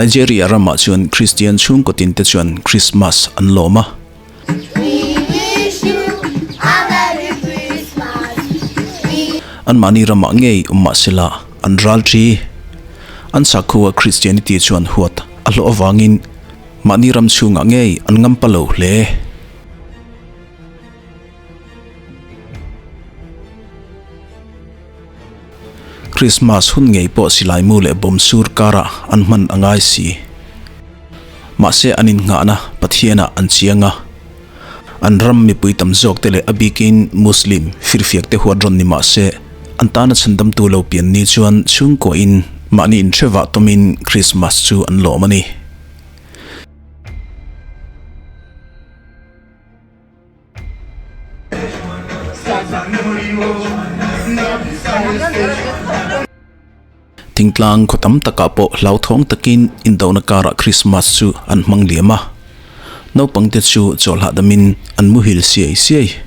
Nigeria ramah chuan Kristian chhungkaw tinte chuan Krismas an lawm a. Anmahni ramah ngei awm mah sela an ral thi. An sakhua Christianity chuan huat a hlawh avangin mahni ram chhungah ngei an ngampa lo hle. Krismas hun ngei pawh silai mu leh bawm sur karah an hman a ngai si. Mahse an innghahna Pathianah an chiang a. An ram mipui tam zawkte leh a bikin Muslim firfiakte huat rawn ni mah se, an tana chhandamtu lo pian ni chuan chhungkuahin mahni inhrevah tawmin Krismas chu an lawm a ni. Thingtlang khaw tam takah pawh hlauthawng takin indona karah Krismas chu an hmang liam a, naupangte chu chawlh hahdamin an muhil siai siai.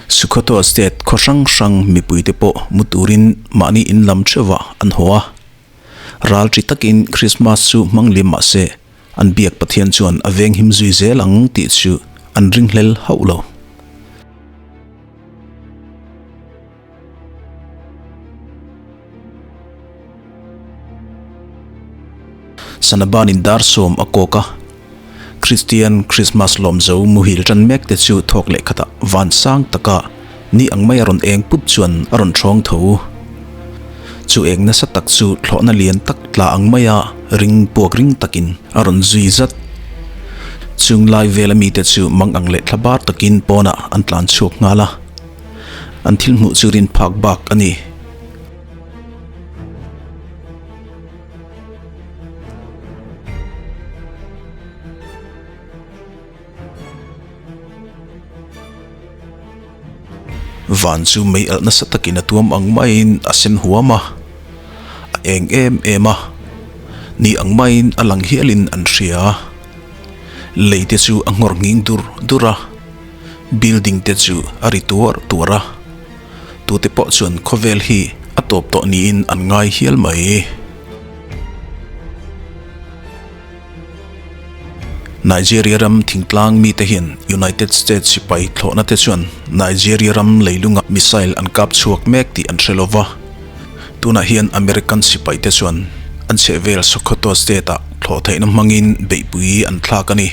Sukhoto State khaw hrang hrang mipuite pawh mu turin mahni in lam theuhah an haw a, ral ṭi takin Krismas chu hmang liam mah se An biak Pathian chuan a venghim zui zel ang tih chu an ringhlel hauh lo. Sanabanin dar sawm a kawk a, Kristian Krismas lawmzo muhil tan mek te chu thawk leh khatah van sang taka ni ang mai a rawn eng pup chuan a rawn thawng tho. Chu eng nasa tak chu thlawhna lian tak tla ang maia ring puak ring takin a rawn zui zat. Chung lai vela mite chu mang ang leh thla bar takin pawnah an tlan chhuak nghal a. An thil hmuh chu rin phak bak a ni. Van chu mei alh nasa takin a tuam ang maiin a sen huam a, a eng em em a, ni ang maiin a lang hialin an hria. Lei te chu a nghawr nghing dur dur a, building te chu a ri tuar tuar a, tute pawh chuan khawvel hi a tawp tawh niin an ngai hial mai. Nigeria ram thingtlang mite hian United States sipai thlawhna te chuan Nigeria ram leilunga missile an kap chhuak mek tih an hre lo va. Tunah hian American sipai te chuan an chhehvel Sokoto state ah thlawh theihna hmangin beihpui an thlak a ni.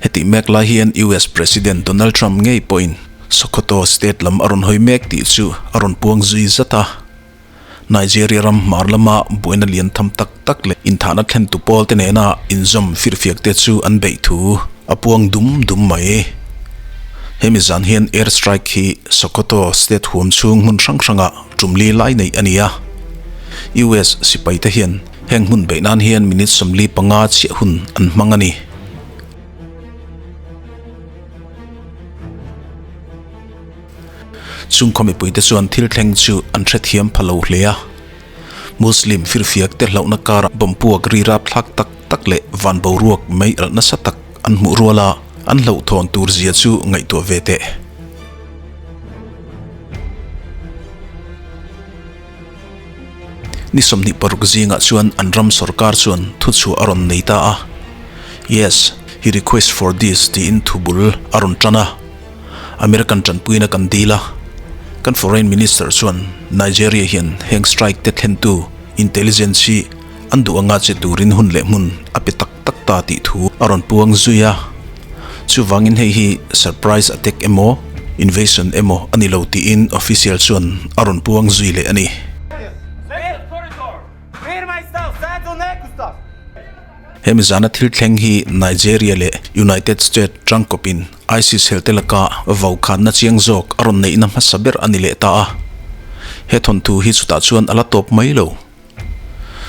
Hetih mek lai hian US President Donald Trump ngei pawhin Sokoto state lam a rawn hawi mek tih chu a rawn puang zui zat a. Nigeria ram hmar lama buaina lian tham tak tak leh inthahna thlentu pawl te nena inzawm firfiak te chu an beih thu a puang dum dum mai. Hemi zan hian air strike hi Sokoto state huam chhung hmun hrang hrangah tumli lai neih a ni a. US sipai te hian Heng hmun beih nan hian minute 45 chiah hun an hmang a ni. Chung khaw mipuite chuan thil thleng chu an hrethiam pha lo hle a. Muslim firfiak te hlauhna karah bomb puak ri rap thlak tak tak leh van boruak mei alh nasa tak an hmuh rual a, an hlauhthawn tur zia chu ngaihtuah ve teh. Ni 26 zingah chuan an ram sorkar chuan thuchhuah a rawn nei ta a. Yes, he request for this tiin thubul a rawn tan a. American tanpuina kan dil a. Kan foreign minister chuan Nigeria hian heng strike te thlentu intelligence hi an duh anga che turin hun leh hmun a pe tak tak ta tih thu a rawn puang zui a. Chuvangin hei hi surprise attack emaw invasion emaw a ni lo tiin official chuan a rawn puang zui leh a ni. Hemi zana thil thleng hi Nigeria leh United States tangkawpin ISIS helte laka vaukhana chiang zawk a rawn neihna hmasa ber a ni leh ta a. He thawnthu hi chutah chuan a la tawp mai lo.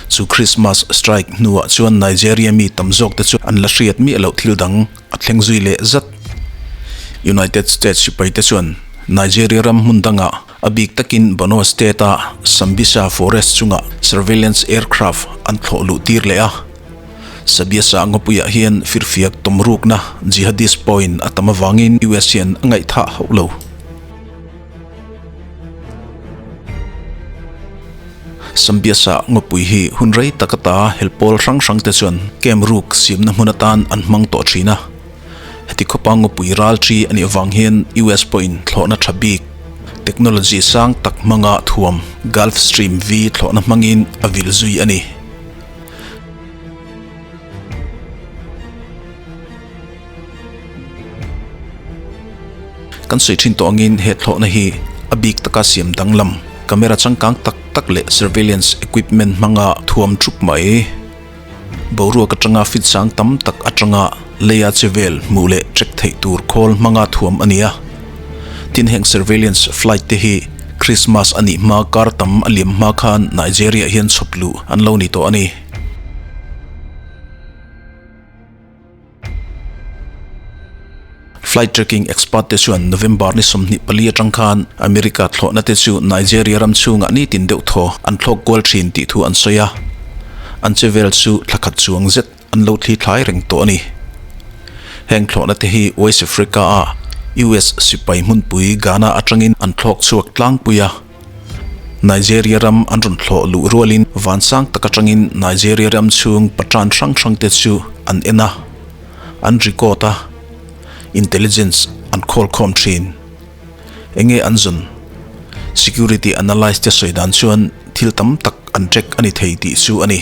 Chu Christmas strike hnuah chuan Nigeria mi tam zawk te chu an la hriat miah loh thil dang a thleng zui leh zat. United States sipai te chuan Nigeria ram hmun dangah a bik takin Borno State a Sambisa Forest chungah surveillance aircraft an thlawh luh tir leh a. Sabiasa ngawpuiah hian firfiak tawmrukna jihadist point a tam avangin US hian a ngaihthah hauh lo. Sambisa ngawpui hi hun rei tak ata hel pawl hrang hrang te chuan camp ruk siamna hmun atan an hmang tawh thin a. Heti khawpa ngawpui ral thi a nih avang hian US pawhin thlawhna tha bik, technology sang tak hmanga thuam Gulfstream V thlawhna hmangin a vil zui a ni. Kan sawi thin tawh angin he thlawhna hi a bik taka siam danglam, camera changkang tak tak leh surveillance equipment hmanga thuam thup mai. Boruak atanga fit sang tam tak atanga leia che vel hmuh leh check theih tur khawl hmanga thuam a ni a. Tin heng surveillance flight te hi Christmas a nih hma kar tam a liam hma khan Nigeria hian chhawp luh an lo ni tawh a ni. Flight tracking expert te chuan November ni 24 atang khan America thlawhna te chu Nigeria ram chhungah nitin deuh thaw an thlawk kual thin tih thu an sawi a, an che vel chu thla khat chuang zet an lo thli thlai reng tawh a ni. Heng thlawhna te hi West Africa a US sipai hmunpui Ghana atangin an thlawk chhuak tlangpui a. Nigeria ram an rawn thlawh luh rualin vansang tak atangin Nigeria ram chhung patan hrang hrang te chu an en a, an record a, intelligence an khawl khawm thin. Enge an zawn? Security analyst te sawi dan chuan thil tam tak an check a ni thei tih chu a ni.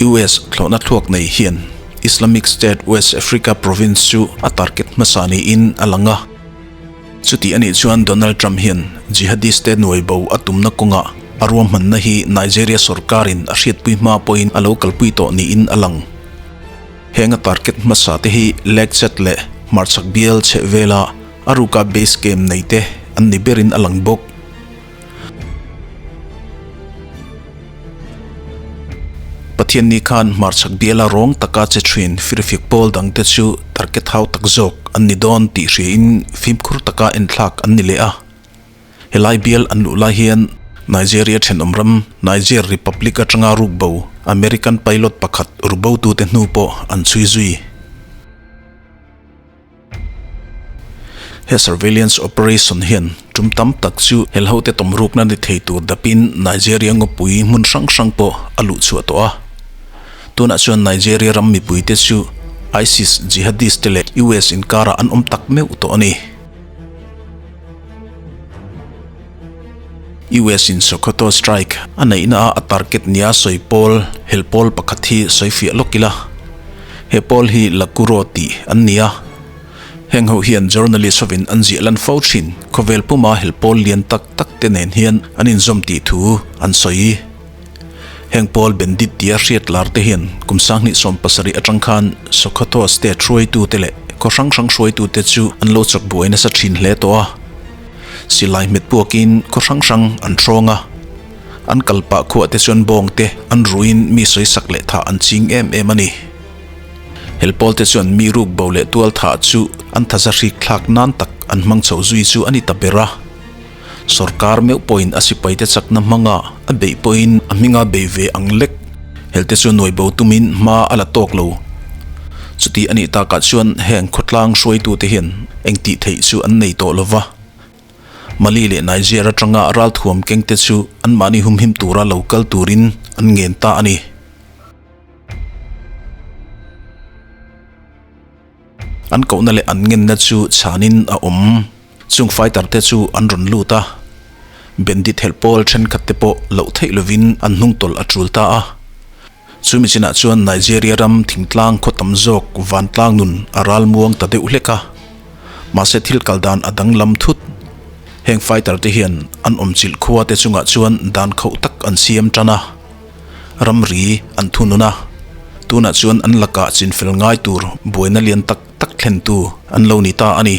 US thlawhna thluak nei hian Islamic State West Africa Province chu a target hmasa niin a lang a. Chuti a nih chuan Donald Trump hian jihadist te nuai bo a tumna kawngah a ruahmanna hi Nigeria sorkarin a hriatpui hma pawhin a lo kalpui tawh niin a lang. Heng a target hmasa te hi Lake Chad leh hmarchhak bial chhehvela a ruka base camp nei te an ni berin a lang bawk. Pathianni khan hmarchhak biala rawng taka che thin firfik pawl dangte chu target hau tak zawk an ni dawn tih hriain fimkhur taka enthlak an ni leh a. Helai bial an luh lai hian Nigeria thenawm ram Niger Republic atanga rukbo American pilot pakhat rubotute hnu pawh an chhui zui. He surveillance operation hian tum tam tak chu helhote tawmrukna ni thei tur dapin Nigeria ngawpui hmun hrang hrang pawh a luh chhuah tawh a. Tunah chuan Nigeria ram mipuite chu ISIS jihadist te leh US inkarah an awm tak meuh tawh a ni. US in Sokoto strike a neihna a a target nia sawi pawl hel pawl pakhat hi sawi fiah lawk ila. He pawl hi Lakuro tih an ni a. Heng ho hian journalist hovin an ziah lan fo thin. Khawvel puma hel pawl lian tak tak te nen hian an inzawm tih thu an sawi. Heng pawl bandit tia hriat lar te hian kum 2017 atang khan Sokoto state hruaitu te leh khaw hrang hrang hruaitu te chu an lo chawk buai nasa thin hle tawh a. Silai hmet puakin khaw hrang hrang an hrawng a. An kal pah khuah te chuan bawng te an ruin mi sawisak leh thah an ching em em a ni. Helpawl te chuan mi ruk bo leh tual thah chu an thaza hrik thlak nan tak an hmang chho zui chu a ni ta ber a. Sorkar meuh pawhin a sipaite chakna hmanga a beih pawhin a hminga bei ve ang lek. Helte chu nuai bo tumin hma a la tawk lo. Chuti a nih takah chuan heng khawtlang hruaitute hian eng tih theih chu an nei tawh lo va. Mali leh Niger atanga ralthuam kengte chu anmahni humhim tura lo kal turin an ngen ta a ni. An kohna leh an ngenna chu chhanin a awm. Chung fighter te chu an rawn lut a, bandit helh pawl thenkhat te pawh loh theih lovin an hnung tawlh a tul ta a. Chumi chinah chuan Nigeria ram thingtlang khaw tam zawk vantlang nun a ral muang ta deuh hlek a. Mahse thil kal dan a danglam thut. Heng fighter te hian an awmchilh khua te chungah chuan dan khauh tak an siam tan a. Ramri an thunun a, tunah chuan an lakah chinfel ngai tur buaina lian tak tak thlentu an lo ni ta a ni.